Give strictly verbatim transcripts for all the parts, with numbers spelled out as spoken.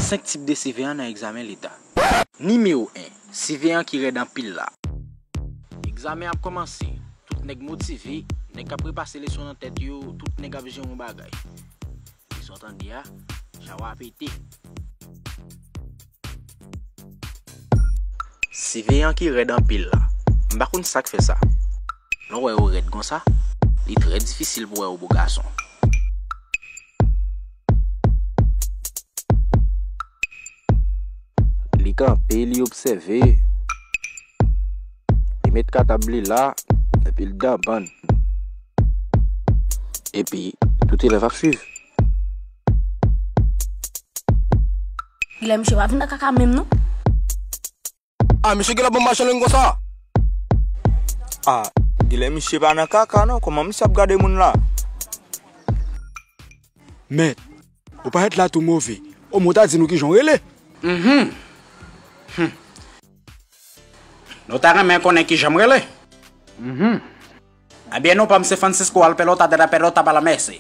Senk tip de siveyan nan egzamen leta. Nimewo en, siveyan ki rèd anpil la. Egzamen ap kòmanse. Tout nèg motive, nèg k ap repase leson nan tèt yo, tout nèg ap jere yon bagay. Sa w tande a, chawa ap pete. Siveyan ki rèd anpil la. M pa konn sa k fè sa. Lè w wè yo rèd konsa, li trè difisil pou wè yo bo gason. Li kanpe, li obsève. Li met katab li la, epi l danbann. Epi, tout elèv ap swiv. Gilè, misye pa vin nan kaka menm, non? Ah, misye genlè ban m machann lang konsa. Ah, gilè, misye pa nan kaka, non. Kòman misye ap gade moun la? Mèt, ou parèt la tou move. Omwen w ta di nou kijan w rele. Mhm. Hmm. Nou ta renmen konnen kijan m rele. Mhm. Ebyen, non pa m se Francisco Alpelota de la Pelota Palamèse.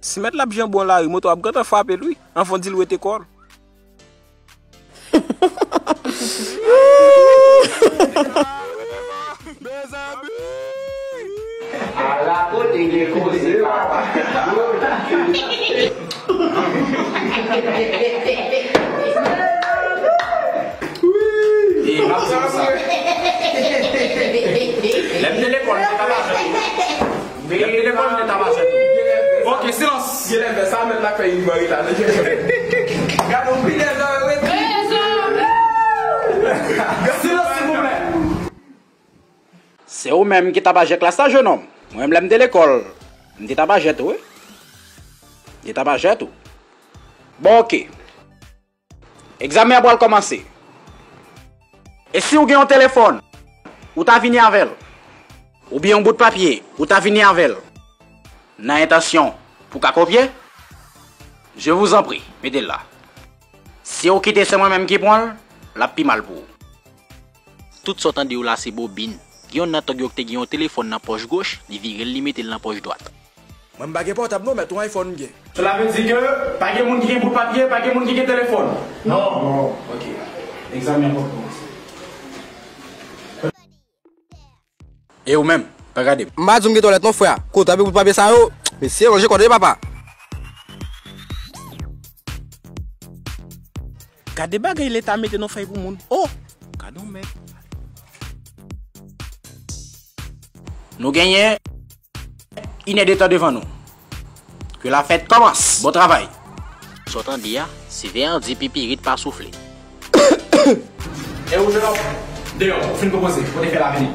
Si mèt la ap jan bon lari, moto ap gentan frape l wi, anvan w di l wete kò l. Ala kote gen koze, papa. E, m ap di w sa. Lè m te lekòl, m te tabajè tou. Lè m te lekòl, m te tabajè tou. Ok, silans. Gade yon pilè zòrye. Silans, silvouplè. Se ou menm ki tabajè klas la, jenòm. Mwen menm, lè m te lekòl, m te tabajè tou, wi. M te tabajè tou. Bon, ok. Egzamen an pral kòmanse. E si w gen yon telefòn, ou ta vini avè l? Oubyen yon bout papye, ou ta vini avè l? Nan entansyon pou w ka kopye? Je vous en prie, mete l la. Si w kite se mwen menm ki pran l, l ap pi mal pou ou. Tout sa w tande yo la se bobin. Gen yonn nan tòg yo ki te gen yon telefòn nan pòch goch, li vire l, li mete l nan pòch dwat. Mwen m pa gen pòtab non, mèt, yon iPhone m gen. Cela veut dire que pa gen moun ki gen bout papye, pa gen moun ki gen telefòn. Non. Non. Ok. Egzamen an poko kòmanse. E ou menm, pa gade m. M pa di w m gen twalèt non, frè. Kote w ap bout papye sa yo? Mesye, ranje kò w tande, papa. Gade bagay Leta mete nan fèy pou moun. Oh! Gade yon mèt. Nou genyen inèdtan devan nou. Ke la fèt kòmanse. Bon travay. Sa w tande a, siveyan an di pipirit pa soufle. E ou, jenòm? Deyò, ou fin konpoze, pote fè la vini.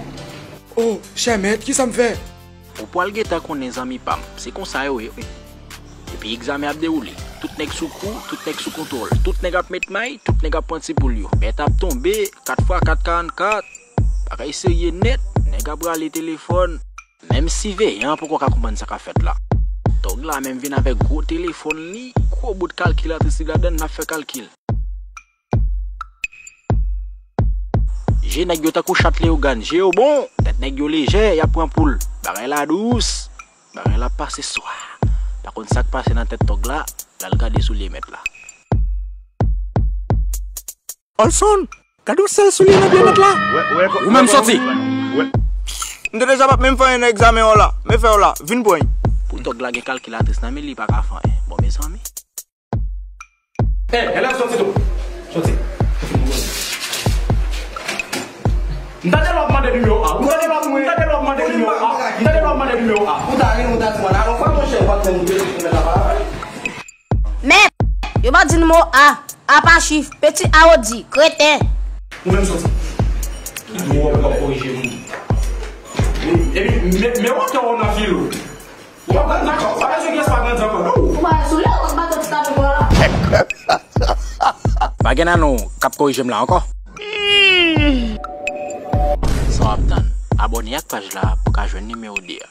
Oh, chè mèt, kisa m fè? Ou pral gentan konnen, zanmi pa m, se konsa yo ye wi. Epi egzamen ap dewoule. Tout nèg sou kou, tout nèg sou kontwòl. Tout nèg ap met may, tout nèg ap pran ti poul yo. Bèt ap tonbe, kat fwa kat karannkat. Bagay serye nèt, nèg ap rale telefòn. Menm siveyan an poko ka konprann sa k ap fèt la. Tòg la menm vin avèk gwo telefòn li, gwo bout kalkilatris li ladann, l ap fè kalkil. Je nèg yo tankou chat Leyogàn, je yo bon, tèt nèg yo lejè, y ap pran poul. Bagay la dous, bagay la pase swa. Pa konn sa k pase nan tèt tòg la, l al gade soulye mèt la. Olson, gade yon sèl soulye nan pye mèt la. Ou menm sòti. M te deja p ap menm fè anyen nan egzamen an la. Men fè w la, vin pran. Pou tòg la gen kalkilatris nan men li, li pa ka fè anyen. Bon, mezanmi. Ey, elèv, sòti tou. Sòti. M tande lè w ap mande nimewo A. M tande lè w ap, m tande lè w ap mande nimewo A. M tande lè w ap mande nimewo A. Ou ta ri, ou ta di mwen, alò, fwa monchè, ou pa t fè moun de sou mèt la pa. Mèt, yo pa di nimewo A. A pa chif, peti awodi, kreten. Ou menm sòti. Ki dwòl w ap korije moun. Epi, men, men wotè w nan filo. Ou pa grandi ankò. Ou pa bezwen pyès pa grandi ankò, non. Ou pa soule, ou pa grandi ankò la. Pa gen nan nou k ap korije m la ankò. Sa w ap tann? Abòne ak paj la pou w ka jwenn nimewo de a.